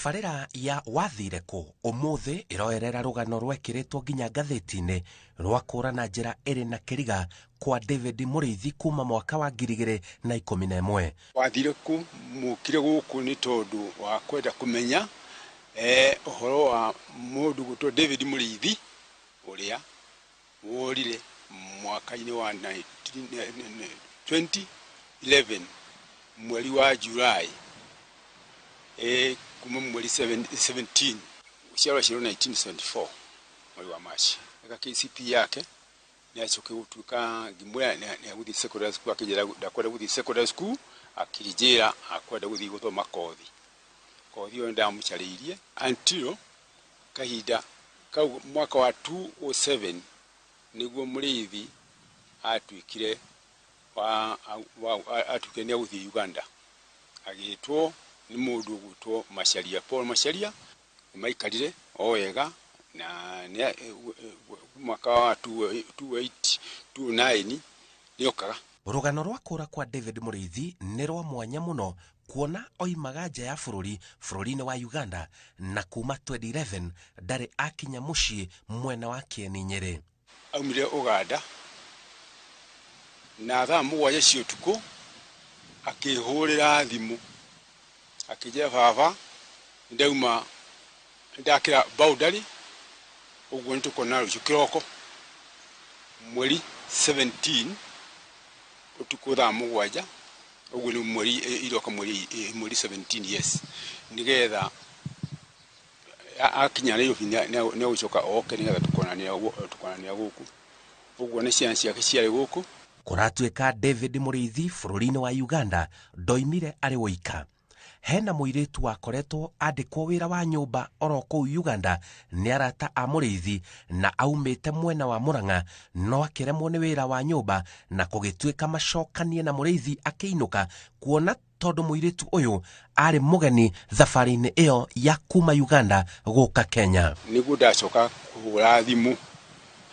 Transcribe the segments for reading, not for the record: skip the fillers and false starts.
Tabarĩra ya Wathire Kũ ũmũthĩ ĩroerera rũgano rwekĩrĩtwo nginya ngathĩti-inĩ rwa kũra na njĩra ĩrĩ na kĩriga kwa David Mũrĩithi kuma mwaka wa 2011. Wathire kũ mũkire gũkũ nĩ tondũ wa kwenda kũmenya ũhoro wa mũndũ gwĩtwo David Mũrĩithi ũrĩa worire mwaka-inĩ wa 2011 mweri wa July, kuma mweri 17, gũciarwo aciarwo 1974 mweri wa March. Eka KCPE yake nĩ acoke gũtuĩka ngĩmwĩra nĩ agũthiĩ secondary school, akĩnjĩra ndakwenda gũthiĩ secondary school, akĩnjĩra akwenda gũthiĩ gũthoma kothi. Kothi ĩyo ndamũcarĩirie until kahinda kau mwaka wa 2007 nĩguo Mũrĩithi atuĩkire atuĩkire nĩ agũthiĩ Uganda, agĩtwo nĩ mũndũ ũgwĩtwo Macharia, Paul Macharia. Nĩ maikarire o wega na mwaka wa 28 29 nĩokaga. Rũgano rwa kũra kwa David Mũrĩithi nĩ rwa mwanya mũno kuona oimaga nja ya bũrũri, bũrũri-inĩ wa Uganda, na kuma 2011 ndarĩ akinya mũciĩ mwena wa Kieni Nyĩrĩ. Aumire Uganda na thaa 7 cia ũtukũ akĩhũrĩra thimũ akĩnjĩra, "Baba, ndauma ndakĩra boundary, ũguo nĩ tũkuonana rũciũ kĩroko mweri 17 ũtukũ thaa 7." Ũguo nĩ mweri iroka mweri 17, yes, nĩgetha akinya Nairobi nĩ agũcoka oke nĩgetha tũkonanĩra gũkũ. Ũguo nĩ ciana ciake ciarĩ gũkũ. Kũratuĩka David Mũrĩithi bũrũri-inĩ wa Uganda ndoimire arĩ woika. Hena mũirĩtu wakoretwo andĩkwo wĩra wa nyũmba oro kũu Uganda nĩ arata a Mũrĩithi na aumĩte mwena wa Murang'a, no akĩremwo nĩ wĩra wa nyũmba na kũgĩtuĩka macokanie na Mũrĩithi akĩinũka, kuona tondũ mũirĩtu ũyũ arĩ mũgeni thabarĩ-inĩ ĩyo ya kuma Uganda gũka Kenya. Nĩguo ndacoka kũhũra thimũ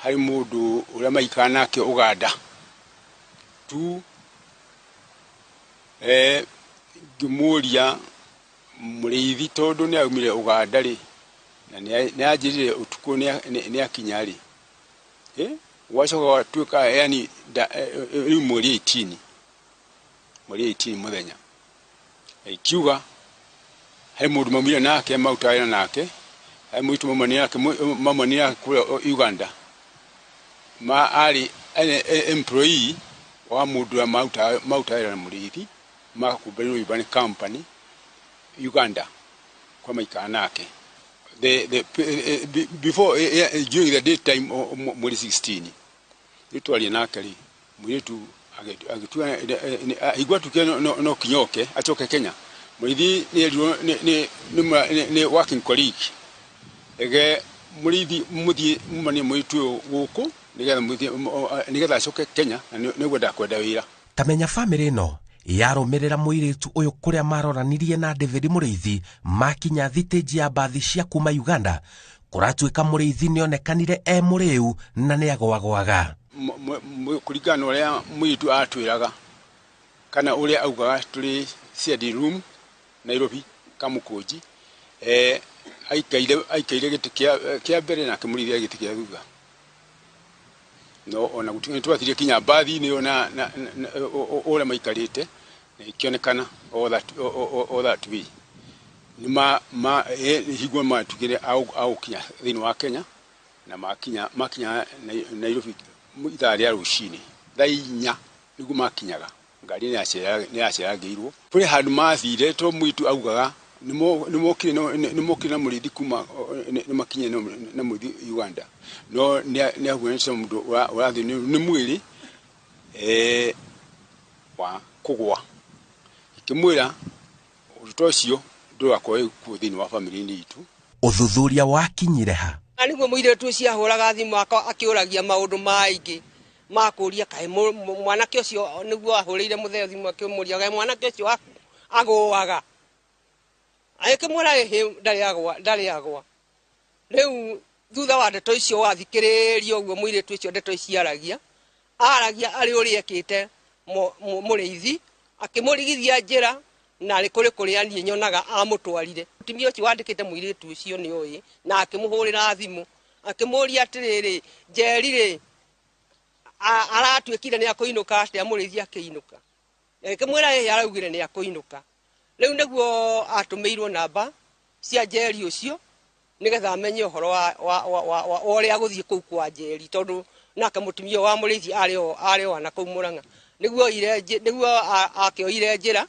harĩ mũndũ ũrĩa maikara nake Uganda tu, ngĩmũria Mũrĩithi tondũ nĩ aumire Uganda rĩ, na nĩ anjĩrire ũtukũ nĩ akinya rĩ, gwacoka gwatuĩka yani rĩu mweri 18, mweri 18 mũthenya ikiuga harĩ mũndũ maumire nake marutaga wĩra nake, harĩ mũirĩtu maumanire nake kũrĩa Uganda, ma arĩ employee wa mũndũ ũrĩa marutaga wĩra na Mũrĩithi, makakumbanĩrwo Urban Company Uganda kwa maikara nake the before, during the daytime mweri 16 rĩu twaria nake rĩ, mũirĩtu agĩtua igua tuke no kinyoke acoke Kenya. Mũrĩithi nĩ erirwo nĩ working colleague ege Mũrĩithi mũthiĩ mumanie mũirĩtu ũyũ gũkũ nĩgetha acoke Kenya na nĩguo ndakwenda wĩra. Tamenya bamĩrĩ ĩno yarũmĩrĩra mũirĩtu ũyũ kũrĩa maroranirie na David Mũrĩithi makinya thitĩnji ya mbathi cia kuma Uganda. Kũratuĩka Mũrĩithi nĩonekanire e mũrĩu na nĩagwagwaga. Kũringana na ũrĩa mũirĩtu atwĩraga kana ũrĩa augaga tũrĩ CID room Nairobi Kamũkũnji, aikaire gĩtĩ kĩa mbere nake Mũrĩithi gĩtĩ kĩa thutha, no ona gũtuĩka nĩtwathire kinya mbathi-inĩ ĩyo na ũrĩa maikarĩte na ikĩonekana all that way nĩ ma hingo matukire agũkinya thĩinĩ wa Kenya na makinya Nairobi ithaa rĩa rũcinĩ thaa 4 nĩguo makinyaga. Ngari nĩ yaceragĩirwo kũrĩ handũ mathire to mũirĩtu augaga nĩmokire na Mũrĩithi kuma nĩmakinyire na Mũrĩithi Uganda, no nĩ ahuanĩte mũndũ ũrathiĩ nĩ mwĩrĩ wa kũgwa. Ikĩmwĩra ũndũ ta ũcio ndũgakorwo kuo thĩinĩ wa bamĩrĩ-inĩ itũ. Ũthuthuria wakinyire ha? Na nĩguo mũirĩtu ũcio ahũraga thimũ akĩũragia maũndũ maingĩ makũria kaĩ mwanake ũcio, nĩguo ahũrĩire mũthee thimũ akĩmũria kaĩ mwanake ũcio waku agũaga, agĩkĩmwĩra ĩhĩ, ndarĩ agwa, ndarĩ agwa. Rĩu thutha wa ndeto icio wathikĩrĩria ũguo mũirĩtu ũcio ndeto ici aragia, aragia arĩ ũrĩa ekĩte Mũrĩithi akĩmũrigithia njĩra Na arĩ kũrĩ kũrĩa niĩ nyonaga amũtwarire. Mũtumia ũcio wandĩkĩte mũirĩtu ũcio nĩ oĩ, na akĩmũhũrĩra thimũ akĩmũria atĩrĩrĩ, Njeri rĩ, aratuĩkire nĩ akũinũka atĩa? Mũrĩithi akĩinũka. Akĩmwĩra ĩĩ, araugire nĩ akũinũka. Rĩu nĩguo atũmĩirwo namba cia Njeri ũcio nĩgetha amenye ũhoro wa ũrĩa gũthiĩ kũu kwa Njeri, tondũ nake mũtumia wa mũrĩithi arĩ o na kũu Mũrang'a. Nĩguo nĩguo akĩoire njĩra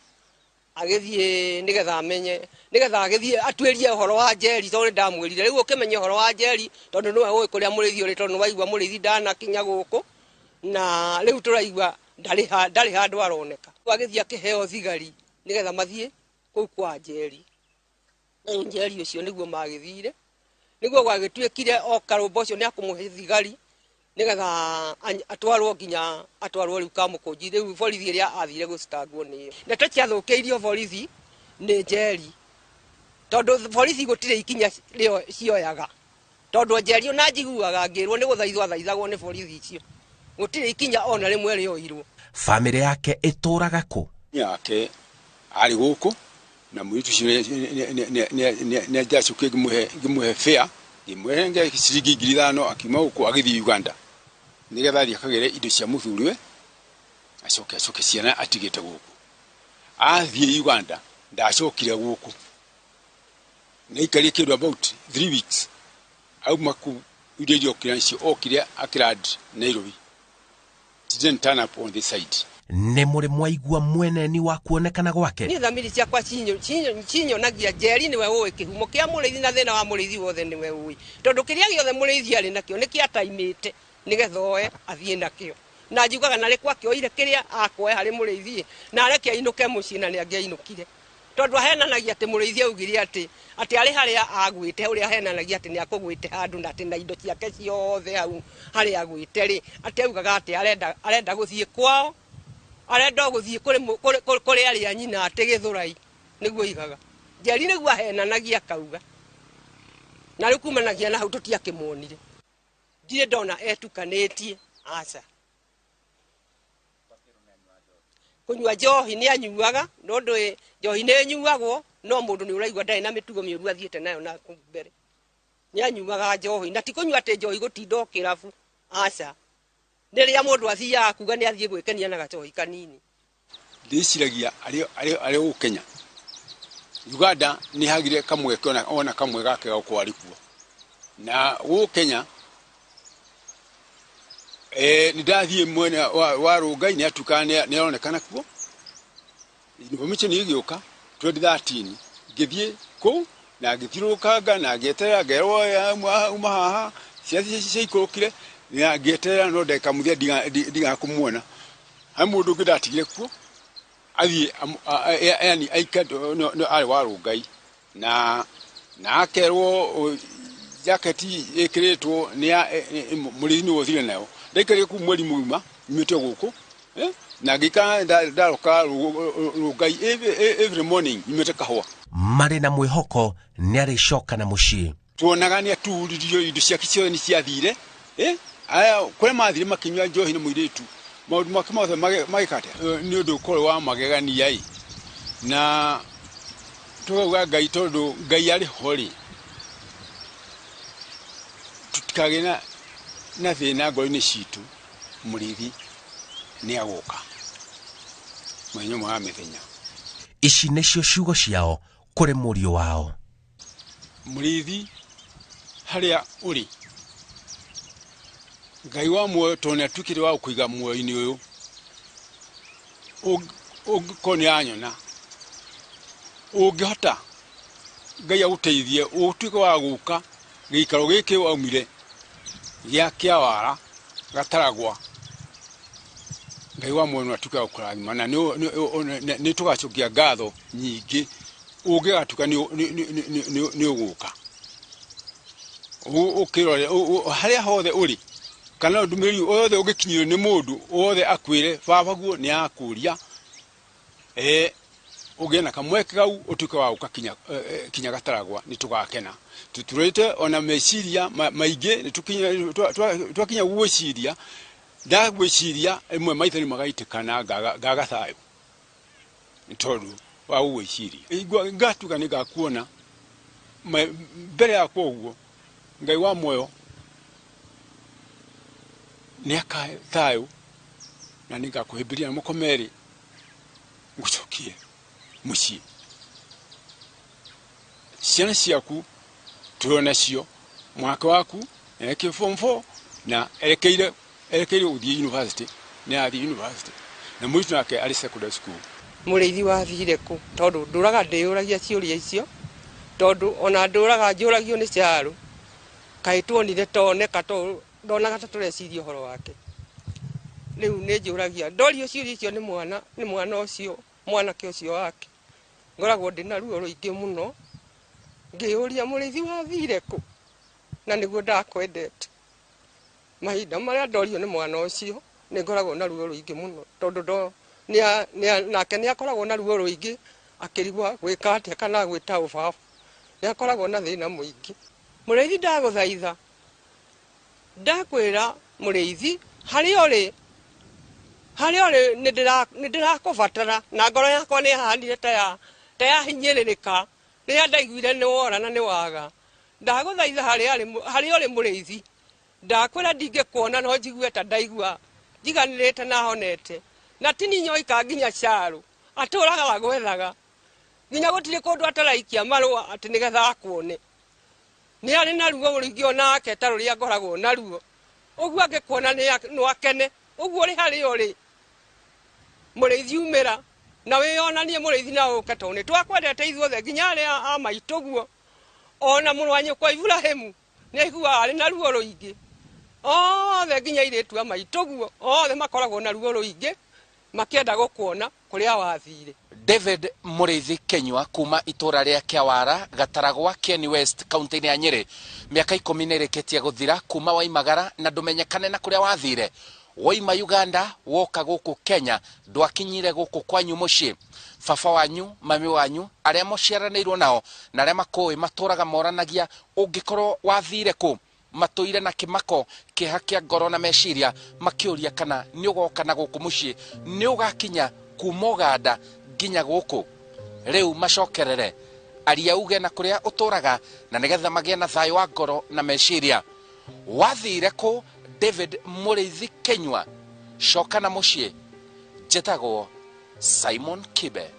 agĩthiĩ nĩgetha amenye, nĩgetha agĩthiĩ atuĩrie ũhoro wa Njeri, tondũ ndamwĩrire rĩu ũkĩmenye ũhoro wa Njeri, tondũ nĩwe ũĩ kũrĩa mũrĩithi ũrĩ, tondũ nĩwaigua mũrĩithi ndanakinya gũkũ, na rĩu tũraigua ndarĩ handũ aroneka. Agĩthiĩ akĩheo thigari nĩgetha mathiĩ kũu kwa Njeri. Rĩu Njeri ũcio nĩguo magĩthire, nĩguo gwagĩtuĩkire o karũmba ũcio nĩakũmũhe thigari nĩgetha atwarwo nginya atwarwo rĩu Kamũkũnji. Rĩu borithi ĩrĩa athire gũcitangwo nĩyo. Ndeto ciathũkĩirio borithi nĩ Njeri, tondũ borithi gũtirĩ ikinya rĩo cioyaga, tondũ Njeri ona njiguaga ngĩrwo nĩ gũthaithwo athaithagwo nĩ borithi icio, gũtirĩ ikinya ona rĩmwe rĩoirwo. Bamĩrĩ yake ĩtũraga kũ? Yake arĩ gũkũ na mũirĩtu ũcio nĩ njacokire ngĩmũhe fare, ngĩmũhe ciringi 5,000, akiuma gũkũ agĩthiĩ Uganda nĩgetha athiĩ akagĩre indo cia mũthuriwe, acoke ciana atigĩte gũkũ. Athiĩ Uganda ndacokire gũkũ, nĩaikarire kĩndũ about 3 weeks. Auma kũu indo iria okire nacio, okire akĩland Nairobi. She didn't turn up on this side. Nĩ mũrĩ mwaigua mweneni wa kuonekana gwake? Niĩ thamiri ciakwa cinyonagia Njeri nĩwe ũĩ kĩhumo kĩa mũrĩithi na thĩna wa mũrĩithi wothe nĩwe ũĩ, tondũ kĩrĩa gĩothe mũrĩithi arĩ nakĩo nĩ kĩataimĩte nĩgetha oe athiĩ nakĩo. Na njugaga narĩ kwakĩoire kĩrĩa akoe harĩ mũrĩithi, na areke ainũke mũciĩ, na nĩangĩainũkire, tondũ ahenanagia atĩ mũrĩithi augire atĩ arĩ harĩa agwĩte, ũrĩa ahenanagia atĩ nĩakũgwĩte handũ na atĩ na indo ciake ciothe hau harĩa agwĩte rĩ, atĩ augaga atĩ arenda gũthiĩ kwao, arenda gũthiĩ kũrĩ arĩa nyina atĩ Gĩthũrai, nĩguo oigaga. Njeri nĩguo ahenanagia akauga, na rĩu kumanagia na hau tũtiakĩmuonire. Ndirĩ ndona etukanĩtie, aca. Kũnyua njohi nĩ anyuaga, no ndũĩ njohi nĩ ĩnyuagwo, no mũndũ nĩ ũraigua ndarĩ na mĩtugo mĩũru athiĩte nayo na kũu mbere. Nĩ anyuaga njohi, na ti kũnyua atĩ njohi gũtinda o kĩrabu, aca. Nĩ rĩrĩa mũndũ athiaga kuga nĩ athiĩ gwĩkenia na gacohi kanini. Ndĩciragia arĩ gũkũ Kenya. Uganda nĩ hagire kamweke ona kamwe gake gagũkorwo arĩ kuo. Na gũkũ Kenya, nĩ ndathiĩ mwena wa Rongai, nĩ atuĩkaga nĩ aronekana kuo. Information ĩgĩũka 2013, ngĩthiĩ kũu na ngĩthiũrũrũkanga na ngĩeterera, ngerwo uma haha, ciana ciaikũrũkire, na ngĩeterera no ndagĩka mũthia ndigana kũmuona. He mũndũ ũngĩ ndatigire kuo, athiĩ yani no arĩ wa Rongai, na akerwo jaketi ĩkĩrĩtwo nĩ mũrĩithi nĩwe ũthire nayo. Ndaikarire kũu mweri mũgima nyumĩte gũkũ, na ngĩikara ndaroka Rongai every morning nyumĩte kahũa. Marĩ na mwĩhoko nĩ arĩcoka na mũciĩ. Tuonaga nĩ aturirio, indo ciake ciothe nĩ ciathire, aya kũrĩa mathire makĩnyua njohi na mũirĩtu, maũndũ make mothe magĩka atĩa? Nĩ ũndũ ũkorwo wa magegania ĩ, na tũkauga Ngai, tondũ Ngai arĩ ho rĩ, tũtikagĩe na thĩna ngoro-inĩ citũ. Mũrĩithi nĩ agũka mũthenya ũmwe wa mĩthenya. Ici nĩcio ciugo ciao kũrĩ mũriũ wao. Mũrĩithi harĩa ũrĩ, Ngai wa muoyo tondũ nĩatuĩkĩte wa gũkũiga muoyo-inĩ ũyũ, ũngĩkorwo nĩ ũranyona, ũngĩhota Ngai agũteithie ũtuĩke wa gũka gĩikaro gĩkĩ waumire gĩa Kĩawara Gataragwa, Ngai wa muoyo nĩ atuĩke wa gũkũrathima, na nĩ tũgacokia ngatho nyingĩ ũngĩgatuĩka nĩ ũgũka. Ũkĩrore harĩa hothe ũrĩ, kana ndũmĩrĩri yothe ũngĩkinyĩrwo nĩ mũndũ wothe akwĩre baba guo nĩ akũria, ũgĩe na kamweke kau ũtuĩke wa gũka kinya Gataragwa, nĩ tũgakena. Tũturĩte ona meciria maingĩ, nĩ twakinya gwĩciria, ndagwĩciria rĩmwe maithori magaitĩka na ngaga thayũ, nĩ tondũ Wa gũgwĩciria ngatuga nĩ ngakuona mbere yakwa ũguo. Ngai wa muoyo nĩ akahe thayũ na nĩ ngakũhĩmbĩria na moko merĩ ngũcokie mũciĩ. Ciana ciaku tũrĩ nacio, mwaka waku erekeire form 4 na erekeire gũthiĩ university, nĩ athiĩ university na mũirĩtu nake arĩ secondary school. Mũrĩithi wathire kũ? Tondũ ndũraga ndĩyũragia ciũria icio, tondũ ona ndũraga njũragio nĩ Caro, kaĩ tuonire toneka to ndonaga ta tũreciria ũhoro wake. Rĩu nĩ njũragia, ndorio ciũria icio nĩ mwana, nĩ mwana ũcio, mwanake ũcio wake. Ngoragwo ndĩna ruo rũingĩ mũno, ngĩyũria mũrĩithi wathire kũ? Na nĩguo ndakwendete. Mahinda marĩa ndorio nĩ mwana ũcio, nĩ ngoragwo na ruo rũingĩ mũno, tondũ nake nĩ akoragwo na ruo rũingĩ akĩrigwo gwĩka atĩa kana gwĩta ũbaba. Nĩ akoragwo na thĩna mũingĩ. Mũrĩithi ndagũthaitha, ndakwĩra mũrĩithi, harĩa ũrĩ nĩ ndĩrakũbatara, na ngoro yakwa nĩ yahanire ta yahinyĩrĩrĩka rĩrĩa ndaiguire nĩ wora na nĩ waga. Ndagũthaitha harĩa ũrĩ mũrĩithi, ndakwĩra ndingĩkuona no njigue ta ndaigua njiganĩrĩte na honete. Na ti niĩ nyoika nginya Caro atũraga agwethaga, nginya gũtirĩ kũndũ ataraikia marũa atĩ nĩgetha akuone. Nĩ arĩ na ruo rũingĩ onake ta rũrĩa ngoragwo naruo, ũguo angĩkuona no akene. Ũguo ũrĩ harĩa ũrĩ mũrĩithi, umĩra na wĩyonanie mũrĩithi na ũke, tondũ nĩ twakwendete ithuothe nginya arĩa a maitũ guo. Ona mũrũ wa nyũkwa Iburahĩmu nĩ aiguaga arĩ na ruo rũingĩ, othe nginya airĩtu a maitũ guo, othe makoragwo na ruo rũingĩ makĩenda gũkuona kũrĩa wathire. David Mũrĩithi Kenyua kuma itũra rĩa Kĩawara Gataragwa Kieni West kaunti-inĩ ya Nyĩrĩ, mĩaka 10 nĩ ĩrĩkĩtie gũthira kuma waimagara na ndũmenyekane na kũrĩa wathire. Woima Uganda woka gũkũ Kenya, ndwakinyire gũkũ kwanyu mũciĩ. Baba wanyu, mami wanyu, arĩa mũciaranĩirwo nao na arĩa makũĩ matũraga moranagia ũngĩkorwo wathire kũ. Matũire na kĩmako, kĩeha kĩa ngoro na meciria, makĩũria kana nĩ ũgoka na gũkũ mũciĩ, nĩ ũgakinya kuma Uganda nginya gũkũ. Rĩu macokerere aria uge na kũrĩa ũtũraga na nĩgetha magĩe na thayũ wa ngoro na meciria. Wathire kũ David Mũrĩithi Kenyua? Coka na mũciĩ. Njĩtagwo Simon Kibe.